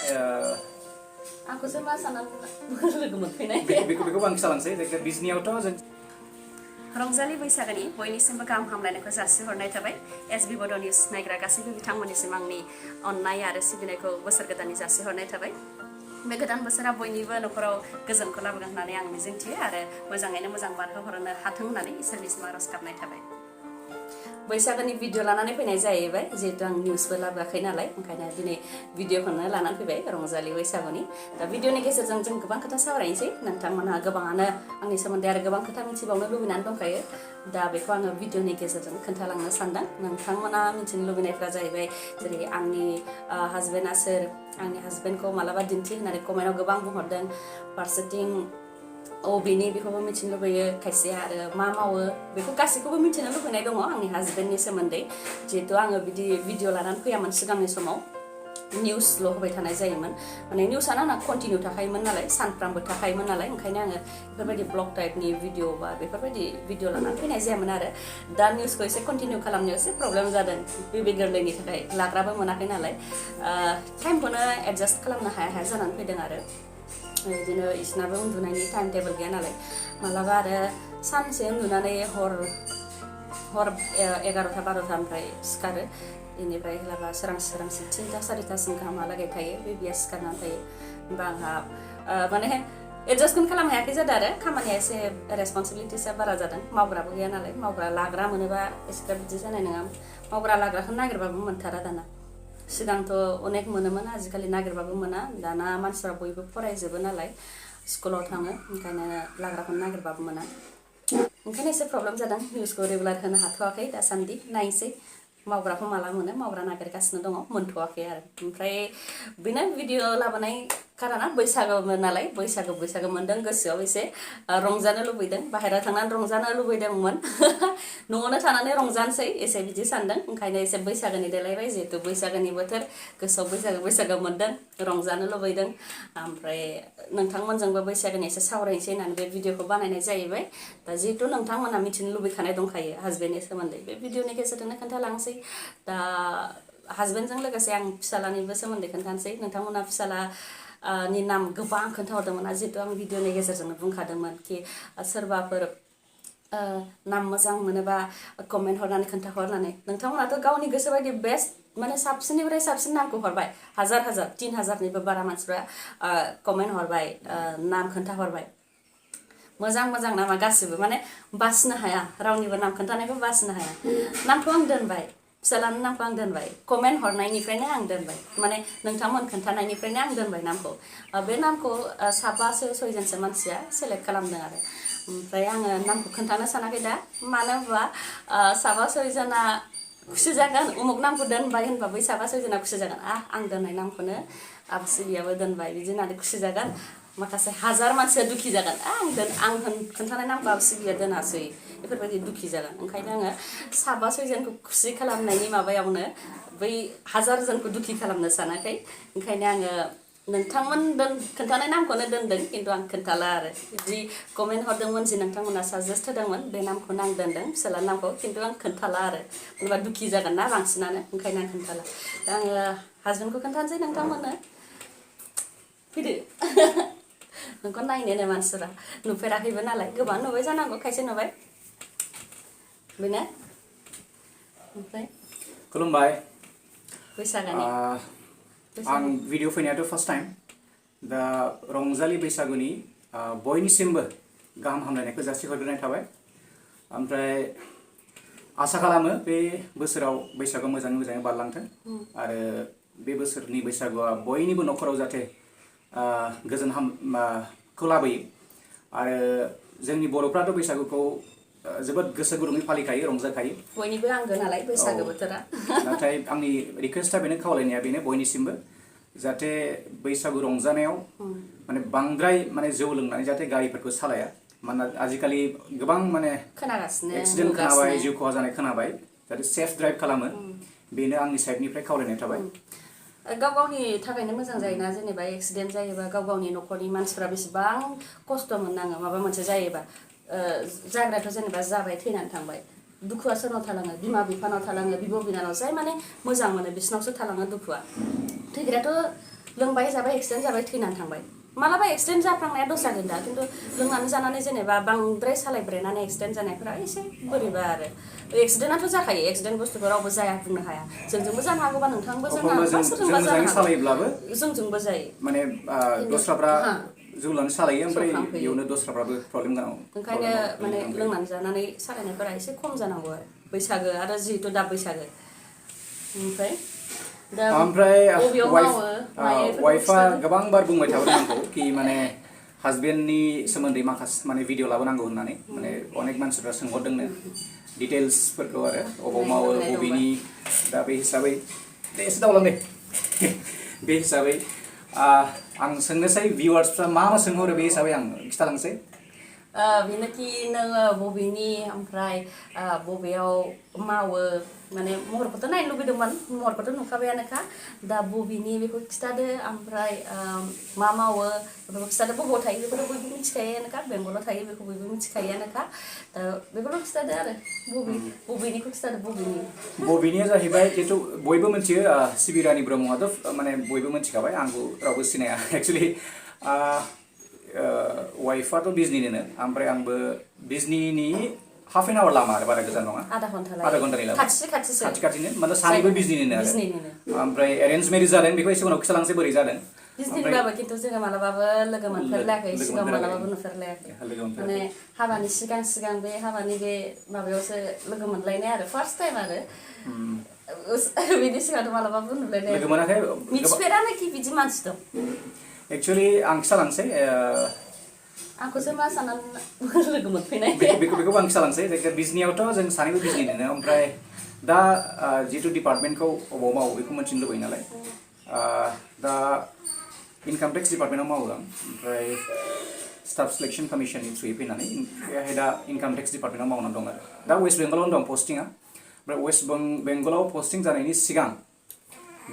aku sama sanan logo मोनफैनाय बेखौ आं खिथालांसै जायखिया बिजनियावथ' जों रंजालि बैसागोनि बयनिसिमबो गाहाम हामलायनायखौ जासिहरनाय थाबाय एसबी बड' निउस नायग्रा गासैबो बिथांमोननिसिम आंनि अननाय आरो सिबिनायखौ बोसोर गोदाननि जासिहरनाय थाबाय बे गोदान बोसोरा बयनिबो नखराव गोजोनखौ लाबोगोन होननानै आं मिजिंथियो आरो मोजाङैनो मोजां बारहोहरनो हाथों होननानै इसोरनिसिम आरज गाबनाय थाबाय बैसागोनि भिडिअ लानानै फैनाय जाहैबाय जिहेतु आं निउसबो लाबोआखै नालाय ओंखायनो दिनै भिडिअखौनो लानानै फैबाय रंजालि बैसागुनि दा भिडिअनि गेजेरजों जों गोबां खोथा सावरायनोसै नोंथांमोनहा गोबाङानो आंनि सोमोन्दै आरो गोबां खोथा मिथिबावनो लुबैनानै दंखायो दा बेखौ आङो भिडिअनि गेजेरजों खोन्थालांनो सानदों नोंथांमोना मिथिनो लुबैनायफ्रा जाहैबाय जेरै आंनि हासबेन्डआ सोर आंनि हासबेन्डखौ मालाबा दिन्थि होननानै कमेन्टआव गोबां बुंहरदों फारसेथिं बेनि बेखौबो मिथिनो लुबैयो खायसेया आरो मा मावो बेखौ गासैखौबो मिथिनो लुबैनाय दङ आंनि हासबेन्डनि सोमोन्दै जिहेतु आङो बिदि भिडिअ लानानै फैयामोन सिगांनि समाव निउसल' होबाय थानाय जायोमोन माने निउसआनो आंना कन्टिनिउ थाखायोमोन नालाय सानफ्रामबो थाखायोमोन नालाय ओंखायनो आङो बेफोरबायदि ब्लग टाइपनि भिडिअ बा बेफोरबायदि भिडिअ लानानै फैनाय जायामोन आरो दा निउसखौ एसे कन्टिनिउ खालामनायाव एसे प्रब्लेम जादों बेबि गोरलैनि थाखाय लाग्राबो मोनाखै नालाय टाइमखौनो एडजास्ट खालामनो हाया जानानै फैदों आरो बिदिनो इसनाबो उन्दुनायनि टाइम टेबोल गैया नालाय मालाबा आरो सानसे उन्दुनानै हर 11टा 12टानिफ्राय सिखारो बेनिफ्राय लाबा सोरांसि 3टा 4टासिम गाहामहालागै थायो बेबिया सिखारनानै थायो होमबा आंहा माने एडजास्टमेन्ट खालामनो हायाखै जादों आरो खामानिया एसे रेसपन्सिबिलिटिसआ बारा जादों मावग्राबो गैया नालाय मावग्रा लाग्रा मोनोबा एसेग्राब बिदि जानाय नङा मावग्रा लाग्राखौ नागिरबाबो मोनथारा दाना सिगांथ' अनेक मोनोमोन आजिखालि नागिरबाबो मोना दाना मानसिफ्रा बयबो फरायजोबो नालाय स्कुलाव थाङो ओंखायनो लाग्राखौनो नागिरबाबो मोना ओंखायनो एसे प्रब्लेम जादों निउसखौ रेगुलार होनो हाथ'वाखै दासान्दि नायनोसै मावग्राखौ माला मोनो मावग्रा नागिरगासिनो दङ मोनथ'वाखै आरो ओमफ्राय बेनो भिडिअ लाबोनाय कारना बैसागोमोन नालाय बैसागो मोन्दों गोसोआव एसे रंजानो लुबैदों बाहेरायाव थांनानै रंजानो लुबैदोंमोन न'आवनो थानानै रंजानोसै एसे बिदि सानदों ओंखायनो एसे बैसागोनि देलायबाय जिहेतु बैसागोनि बोथोर गोसोआव बैसागो मोन्दों रंजानो लुबैदों ओमफ्राय नोंथांमोनजोंबो बैसागोनि एसे सावरायनोसै होननानै बे भिडिअखौ बानायनाय जाहैबाय दा जिहेतु नोंथांमोना मिथिनो लुबैखानाय दंखायो हासबेन्डनि सोमोन्दै बे भिडिअनि गेजेरजोंनो खोन्थालांसै दा हासबेन्डजों लोगोसे आं फिसालानिबो सोमोन्दै खोन्थानोसै नोंथांमोना फिसाला नि नाम गोबां खोन्थाहरदोंमोन जिहेतु आं भिडिअनि गेजेरजोंनो बुंखादोंमोन कि सोरबाफोर नाम मोजां मोनोबा कमेन्ट हरनानै खोन्थाहरनानै नोंथांमोनाथ' गावनि गोसो बायदि बेस्ट माने साबसिननिफ्राय साबसिन नामखौ हरबाय हाजार 3000निबो बारा मानसिफ्रा कमेन्ट हरबाय नाम खोन्थाहरबाय मोजां नामा गासिबो माने बासिनो हाया रावनिबो नाम खोन्थानायखौ बासिनो हाया नामखौ आं दोनबाय फिसालानि नामखौ आं दोनबाय कमेन्ट हरनायनिफ्रायनो आं दोनबाय माने नोंथांमोन खोन्थानायनिफ्रायनो आं दोनबाय नामखौ बे नामखौ 7-6जनसो मानसिया सेलेक्ट खालामदों आरो ओमफ्राय आङो नामखौ खोन्थानो सानाखै दा मानो होनबा 7-6जना खुसि जागोन उमुक नामखौ दोनबाय होनबा बै 7-6जना खुसि जागोन आं दोननाय नामखौनो आबसिबियाबो दोनबाय बिदि होननानै खुसि जागोन माखासे हाजार मानसिया दुखि जागोन आं खोन्थानाय नामखौ आबसिबिया दोनासै बेफोरबायदि दुखि जागोन ओंखायनो आङो 7-6जनखौ खुसि खालामनायनि माबायावनो बै हाजार जनखौ दुखि खालामनो सानाखै ओंखायनो आङो नोंथांमोन खोन्थानाय नामखौनो दोनदों खिन्थु आं खोन्थाला आरो जि कमेन्ट हरदोंमोन जि नोंथांमोना साजेस्ट होदोंमोन बे नामखौनो आं दोनदों फिसालानि नामखौ खिन्थु आं खोन्थाला आरो होनबा दुखि जागोन ना बांसिनानो ओंखायनो आं खोन्थाला दा आङो हासबेन्डखौ खोन्थानोसै नोंथांमोननो फैदो नोंखौ नायनोनो मानसिफोरा नुफेराखैबो नालाय गोबां नुबाय जानांगौ खायसे नुबाय बेनो ओमफ्राय खुलुमबाय बैसागोनि आं भिडिअ फैनायाथ' फार्स्ट टाइम दा रंजालि बैसागुनि बयनिसिमबो गाहाम हामलायनायखौ जासिहरग्रोनाय थाबाय ओमफ्राय आसा खालामो बे बोसोराव बैसागुआ मोजाङै बारलांथों आरो बे बोसोरनि बैसागुआ बयनिबो न'खराव जाहाथे गोजोनखौ लाबोयो आरो जोंनि बर'फ्राथ' बैसागुखौ जोबोद गोसो गुदुङै फालिखायो रंजाखायो बयनिबो आंगो नालाय बैसागो बोथोरा नाथाय आंनि रिक्वेस्टआ बेनो खावलायनाया बेनो बयनिसिमबो जाहाथे बैसागु रंजानायाव माने बांद्राय माने जौ लोंनानै जाहाथे गारिफोरखौ सालाया मानोना आजिखालि गोबां माने खोनागासिनो एक्सिडेन्ट खोनाबाय जिउ खहा जानाय खोनाबाय जाहाथे सेफ ड्राइभ खालामो बेनो आंनि साइडनिफ्राय खावलायनाय थाबाय गाव गावनि थाखायनो मोजां जायोना जेनेबा एक्सिडेन्ट जायोबा गाव गावनि न'खरनि मानसिफ्रा बेसेबां खस्थ' मोननाङो माबा मोनसे जायोबा जाग्रायाथ' जेनेबा जाबाय थैनानै थांबाय दुखुआ सोरनाव थालाङो बिमा बिफानाव थालाङो बिब' बिनानाव जाय माने मोजां मोनो बिसिनावसो थालाङो दुखुआ थैग्रायाथ' लोंबाय जाबाय एक्सिडेन्ट जाबाय थैनानै थांबाय मालाबा एक्सिडेन्ट जाफ्लांनाया दस्रा खोथा खिन्थु लोंनानै जानानै जेनेबा बांद्राय सालायब्रेनानै एक्सिडेन्ट जानायफोरा एसे बोरैबा आरो एक्सिडेन्टआथ' जाखायो एक्सिडेन्ट बुस्थुखौ रावबो जाया बुंनो हाया जोंजोंबो जानो हागौबा नोंथांबो जानो हागौ सोरजोंबा जानो हागौ जोंजोंबो जायो माने दस्राफ्रा जौ लानानै सालायो ओमफ्राय इयावनो दस्राफ्राबो प्रब्लेम गोनां ओंखायनो माने लोंनानै जानानै सालायनायफोरा एसे खम जानांगौ आरो बैसागो आरो जिहेथु दा बैसागो ओमफ्राय वाइफआ गोबां बार बुंबाय थाबाय आंखौ कि माने हासबेन्डनि सोमोन्दै माखासे माने भिडिअ लाबोनांगौ होननानै माने अनेक मानसिफ्रा सोंहरदोंनो डिटेल्सफोरखौ आरो अबाव मावो बबेनि दा बे हिसाबै दे एसे दावलां दे बे हिसाबै आं सोंनोसै भिउवार्सफ्रा मा सोंहरो बे हिसाबै आं खिथालांसै बेनोखि नोङो बबेनि ओमफ्राय बबेयाव मावो माने महरखौथ' नायनो लुबैदोंमोन महरखौथ' नुखाबायानोखा दा बबेनि बेखौ खिथादो ओमफ्राय मा मावो बेखौ खिथादो बबाव थायो बेखौथ' बयबो मिथिखायोआनोखा बेंगलाव थायो बेखौ बयबो मिथिखायोआनोखा दा बेखौल' खिथादो आरो बबेनिखौ खिथादो बबेनिया जाहैबाय जिहेथु बयबो मिथियो सिबिरानि ब्रह्मआथ' माने बयबो मिथिखाबाय आंखौ रावबो सिनाया एक्सुवेलि वाइफआथ' बिजनिनिनो ओमफ्राय आंबो बिजनिनि हाफ एन आवार लामा आरो बारा गोजान नङा आधा घन्टानि लामा खाथिनो माने सानैबो बिजनिनिनो आरो ओमफ्राय एरेन्ज मेरिज जादों बेखौ एसे उनाव खिथालांसै बोरै जादों बिजनिबाबो खिन्थु जोङो मालाबाबो लोगो मोनफेरलायाखै सिगाङाव मालाबाबो नुफेरलायाखै माने हाबानि सिगां बे हाबानि बे माबायावसो लोगो मोनलायनाय आरो फार्स्ट टाइम आरो बिनि सिगांथ' मालाबाबो नुलायनाय लोगो मोनाखै मिथिफेरानोखि बिदि मानसि दं एक्सुवेलि आं खिथालांसै आंखौसो मा साननानै लोगो मोनफैनाय बेखौबो आं खिथालांसै जायखिया बिजनियावथ' जों सानैबो बिजनिनिनो ओमफ्राय दा जितु डिपार्टमेन्टखौ अबाव मावो बेखौ मिथिनो लुबैयो नालाय दा इनकाम टेक्स डिपार्टमेन्टआव मावो आं ओमफ्राय स्टाफ सिलेक्सन कमिसननि थ्रुयै फैनानै बेहाय दा इनकाम टेक्स डिपार्टमेन्टआव मावनानै दं आरो दा वेस्ट बेंगलावनो दं पस्टिंआ ओमफ्राय वेस्ट बेंगलाव पस्टिं जानायनि सिगां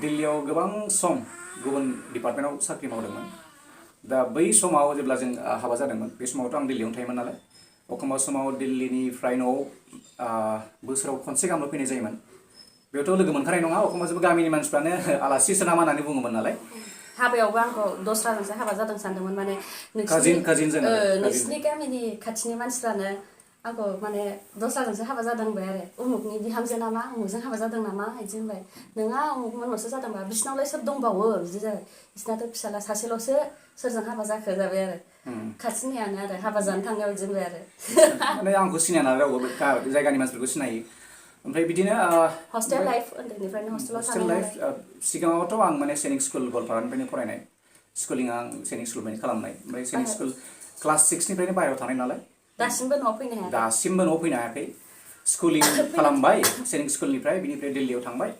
दिल्लीयाव गोबां सम गुबुन डिपार्टमेन्टआव साख्रि मावदोंमोन दा बै समाव जेब्ला जों हाबा जादोंमोन बे समावथ' आं दिल्लीयावनो थायोमोन नालाय एखमबा समाव दिल्लीनिफ्राय न'आव बोसोराव खनसे गाहामल' फैनाय जायोमोन बेयावथ' लोगो मोनखानाय नङा एखमबा जोबो गामिनि मानसिफ्रानो आलासिसो नामा होननानै बुङोमोन नालाय हाबायावबो आंखौ दस्राजोंसो हाबा जादों सानदोंमोन माने नोंसिनि गामिनि खाथिनि मानसिफ्रानो आंखौ माने दस्राजोंसो हाबा जादों होनबाय आरो उमुकनि बिहामजो नामा उमुकजों हाबा जादों नामा बिदि होनबाय नोंहा उमुक मोननावसो जादोंबा बिसिनावलाय सोर दंबावो बिदि जाबाय बिसिनाथ' फिसाला सासेल'सो सोरजों हाबा जाखो जाबाय आरो खाथिनियानो आरो हाबा जानो थांनायाव बिदि होनबाय आरो माने आंखौ सिनाया नालाय रावबो जायगानि मानसिफोरखौ सिनायो ओमफ्राय बिदिनो हस्टेल लाइफ उन्दैनिफ्रायनो हस्टेलाव हस्टेल लाइफ सिगाङावथ' आं माने सैनिक स्कुल गवालपारानिफ्रायनो फरायनाय स्कुलिंआ आं सैनिक स्कुलनिफ्रायनो खालामनाय ओमफ्राय सैनिक स्कुल क्लास 6निफ्रायनो बाहेरायाव थानाय नालाय दासिमबो न'आव फैनो हायाखै स्कुलिं खालामबाय सैनिक स्कुलनिफ्राय बिनिफ्राय दिल्लीयाव थांबाय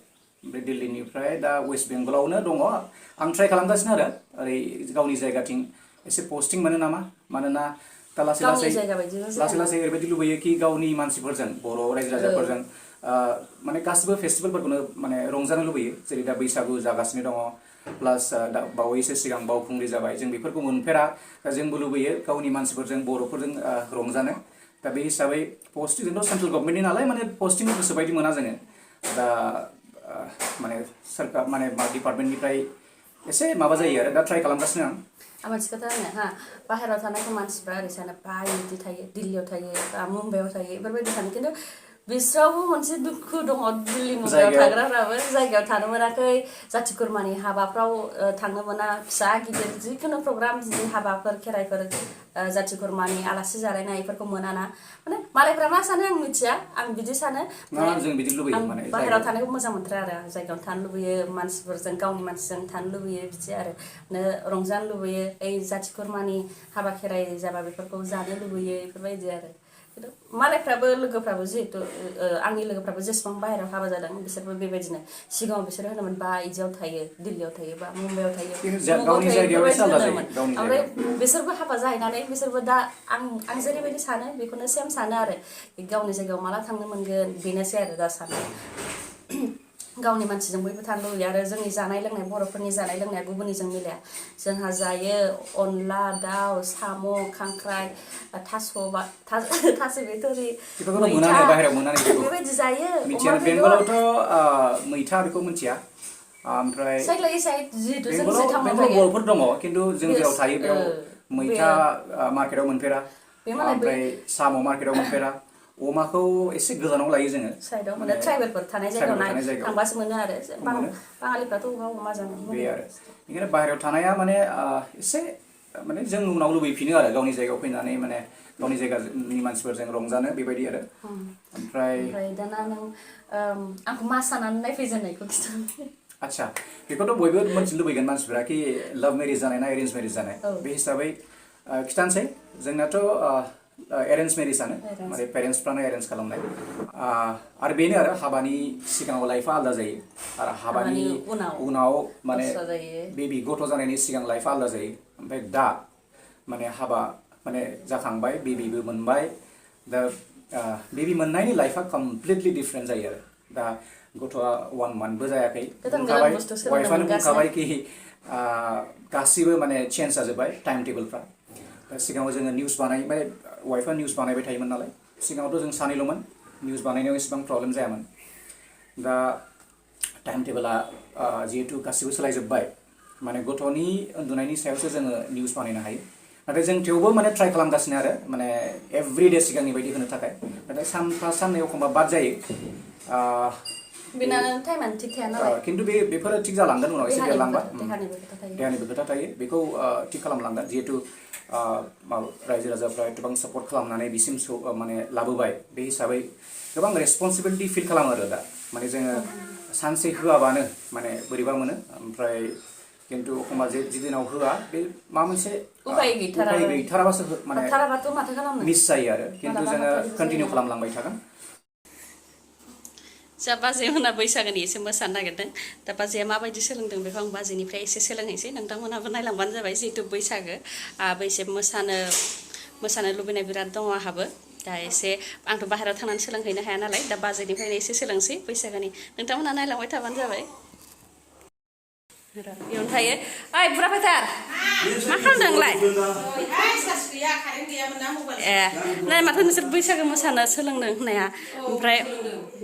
ओमफ्राय दिल्लीनिफ्राय दा वेस्ट बेंगलावनो दङ आं ट्राइ खालामगासिनो आरो ओरै गावनि जायगाथिं एसे पस्टिं मोनो नामा मानोना दा लासै ओरैबायदि लुबैयो कि गावनि मानसिफोरजों बर' रायजो राजाफोरजों माने गासिबो फेस्टिभेलफोरखौनो माने रंजानो लुबैयो जेरै दा बैसागु जागासिनो दङ प्लास दा बावैसो सिगां बावखुंग्रि जाबाय जों बेफोरखौ मोनफेरा दा जोंबो लुबैयो गावनि मानसिफोरजों बर'फोरजों रंजानो दा बे हिसाबै पस्टिंजोंथ' सेन्ट्रेल गभर्नमेन्टनि नालाय माने पस्टिं गोसो बायदि मोना जोङो दा माने सोरखार माने डिपार्टमेन्टनिफ्राय एसे माबा जायो आरो दा ट्राइ खालामगासिनो आं मोनसे खोथा होनो बाहेरायाव थानायखौ मानसिफ्रा ओरै सानो बाय बिदि थायो दिल्लीयाव थायो बा मुम्बाइआव थायो बेफोरबायदि सानो खिन्थु बिस्रावबो मोनसे दुखु दङ दिल्ली मुम्बाइआव थाग्राफ्राबो जायगायाव थानो मोनाखै जाथि खुरमानि हाबाफ्राव थांनो मोना फिसा गिदिर जिखुनु प्रग्राम जि हाबाफोर खेराइफोर जाथि खुरमानि आलासि जालायनाय बेफोरखौ मोनाना माने मालायफ्रा मा सानो आं मिथिया आं बिदि सानो बाहेरायाव थानायखौ मोजां मोनथारा आरो आं जायगायाव थानो लुबैयो मानसिफोरजों गावनि मानसिजों थानो लुबैयो बिदि आरो रंजानो लुबैयो ओइ जाथि खुरमानि हाबा खेराइ जाबा बेफोरखौ जानो लुबैयो बेफोरबायदि आरो मालायफ्राबो लोगोफ्राबो जिहेतु आंनि लोगोफ्राबो जेसेबां बाहेरायाव हाबा जादों बिसोरबो बेबायदिनो सिगाङाव बिसोर होनोमोन बा इदियाव थायो दिल्लीयाव थायो बा मुम्बाइआव थायो ओमफ्राय बिसोरबो हाबा जाहैनानै बिसोरबो दा आं जेरैबायदि सानो बेखौनो सेम सानो आरो गावनि जायगायाव माला थांनो मोनगोन बेनोसै आरो दा सानो गावनि मानसिजों बयबो थानो लुबैयो आरो जोंनि जानाय लोंनाय बर'फोरनि जानाय लोंनाया गुबुननिजों मिलाया जोंहा जायो अनला दाउ साम' खांख्राइ थास' बिथ'रि मैथा बेबायदि जायो बेंगलावथ' मैथा बेखौ मिथिया ओमफ्राय साइड लायै साइड जिहेतु जों बेंगलाव थांना बर'फोर दङ खिन्थु जों जेराव थायो बेयाव मैथा मार्केटाव मोनफेरा ओमफ्राय साम' मार्केटाव मोनफेरा अमाखौ एसे गोजानाव लायो जोङो साइडआव माने ट्राइबेलफोर थानाय जायगायाव थांबासो मोनो आरो बाङालिफ्राथ' मोजां बे आरो बेनिखायनो बाहेरायाव थानाया माने एसे माने जों उनाव लुबैफिनो आरो गावनि जायगायाव फैनानै माने गावनि जायगानि मानसिफोरजों रंजानो बेबायदि आरो ओमफ्राय दाना नों आंखौ मा सानानै नायफैजेननायखौ खिन्थानो आच्छा बेखौथ' बयबो मोनथिनो लुबैगोन मानसिफोरा कि लाभ मेरिज जानाय ना एरेन्ज मेरिज जानाय बे हिसाबै खिथानोसै जोंनाथ' एरेन्ज मेरिजआनो माने पेरेन्टसफ्रानो एरेन्ज खालामनाय आरो बेनो आरो हाबानि सिगाङाव लाइफआ आलादा जायो आरो हाबानि उनाव माने बेबि गथ' जानायनि सिगां लाइफआ आलादा जायो ओमफ्राय दा माने हाबा माने जाखांबाय बेबिबो मोनबाय दा बेबि मोननायनि लाइफआ कमप्लिटलि डिफारेन्ट जायो आरो दा गथ'आ 1 मान्थबो जायाखै बुंखाबाय वाइफआनो बुंखाबाय कि गासिबो माने चेन्ज जाजोब्बाय टाइम टेबोलफ्रा सिगाङाव जोङो निउस बानायबाय वाइफआ निउस बानायबाय थायोमोन नालाय सिगाङावथ' जों सानैल'मोन निउस बानायनायाव एसेबां प्रब्लेम जायामोन दा टाइम टेबोला जिहेतु गासिबो सोलायजोब्बाय माने गथ'नि उन्दुनायनि सायावसो जोङो निउस बानायनो हायो नाथाय जों थेवबो माने ट्राइ खालामगासिनो आरो माने एभ्रिडे सिगांनि बायदि होनो थाखाय नाथाय सानफा साननै एखमबा बाद जायो बेना टाइमानो थिग थाया नालाय खिन्थु बेफोरो थिग जालांगोन उनाव एसे देरलांबा देहानिबो खोथा थायो बेखौ थिग खालामलांगोन जिहेतु रायजो राजाफ्रा एथबां सापर्ट खालामनानै बिसिम माने लाबोबाय बे हिसाबै गोबां रेसपन्सिबिलिटि फिल खालामो आरो दा माने जोङो सानसे होआबानो माने बोरैबा मोनो ओमफ्राय खिन्थु एखमबा जिदिनाव होआ बे माबा मोनसे उपाय गैथाराबासो माने मिस जायो आरो खिन्थु जोङो कन्टिनिउ खालामलांबाय थागोन जा बाजैमोना बैसागोनि एसे मोसानो नागिरदों दा बाजैया माबायदि सोलोंदों बेखौ आं बाजैनिफ्राय एसे सोलोंहैसै नोंथांमोनहाबो नायलांबानो जाबाय जिहेतु बैसागो एसे मोसानो लुबैनाय बिराद दङ आंहाबो दा एसे आंथ' बाहेरायाव थांनानै सोलोंहैनो हाया नालाय दा बाजैनिफ्रायनो एसे सोलोंसै बैसागोनि नोंथांमोनहा नायलांबाय थाबानो जाबाय बेयावनो थायो ओइ बुरा फैथार मा खालामदों नोंलाय ए नाय माथो नोंसोर बैसागो मोसानो सोलोंदों होननाया ओमफ्राय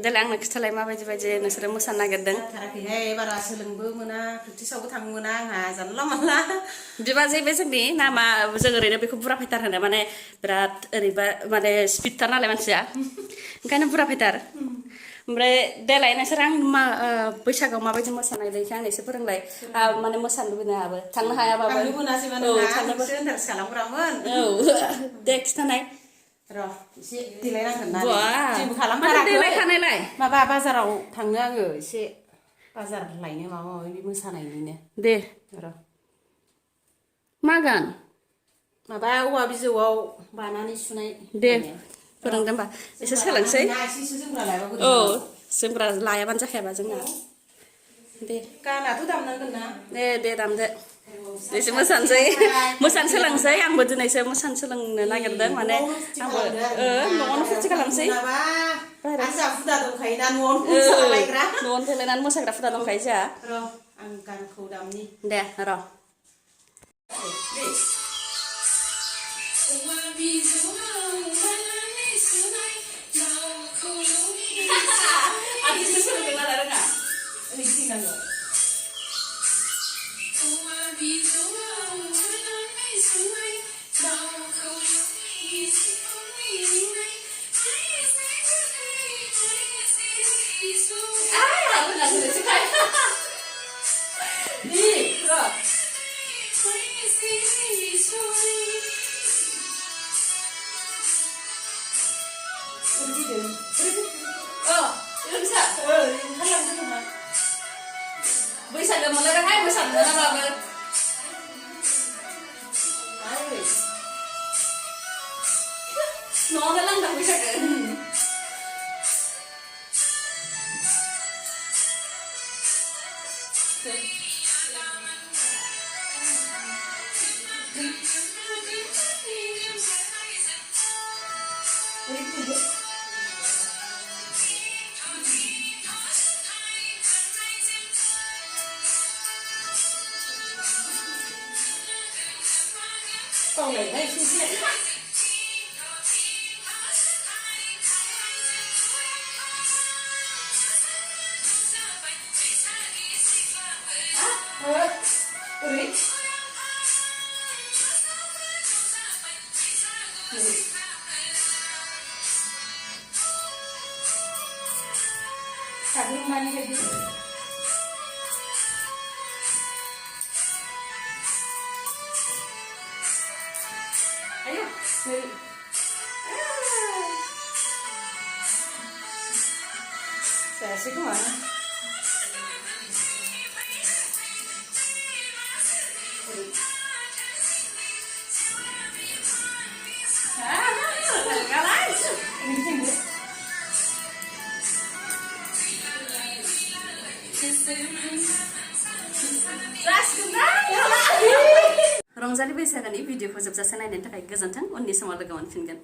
देलाय आंनो खिथालाय माबायदि नोंसोरो मोसानो नागिरदों बारा सोलोंबो मोना प्रेक्टिसावबो थांनो मोना आंहा जानला मानला बिबाजै बे जोंनि नामा जों ओरैनो बेखौ बुरा फैथार होनो माने बिराद ओरैबा माने स्पिडथार नालाय मानसिया ओंखायनो बुरा फैथार ओमफ्राय देलाय नोंसोर आं बैसागोआव माबायदि मोसानाय देखो आं एसे फोरोंलाय माने मोसानो लुबैनायाबो थांनो हायाबाबो दे खिथानाय र' एसे देलायनांगोन ना जेबो खालामथाराखै माबा बाजाराव थांनो आङो एसे बाजार लायनो माबा माबि मोसानायनिनो दे र' मा गान माबा औवा बिजौआव बानानै सुनाय दे फोरोंदो होमबा एसे सोलोंसै औ जोमग्रा लायाबानो जाखायाबा जोंना दे गानाथ' दामनांगोन ना दे दामदो एसे मोसानो सोलोंसै आंबो दिनैसो मोसानो सोलोंनो नागिरदों माने आंबो न'आवनो फुरथि खालामसै न'आवनो देलायनानै मोसाग्रा हुदा दंखायो जोंहा र' आं गानखौ दामनि दे र' बैसागो मोनलायबाय मोसानो मोनाबाबो न'आवनो लांदां बैसागो जायासै खोमा रंजालि बैसागोनि भिडिअखौ जोबजासे नायनायनि थाखाय गोजोन्थों उननि समाव लोगो मोनफिनगोन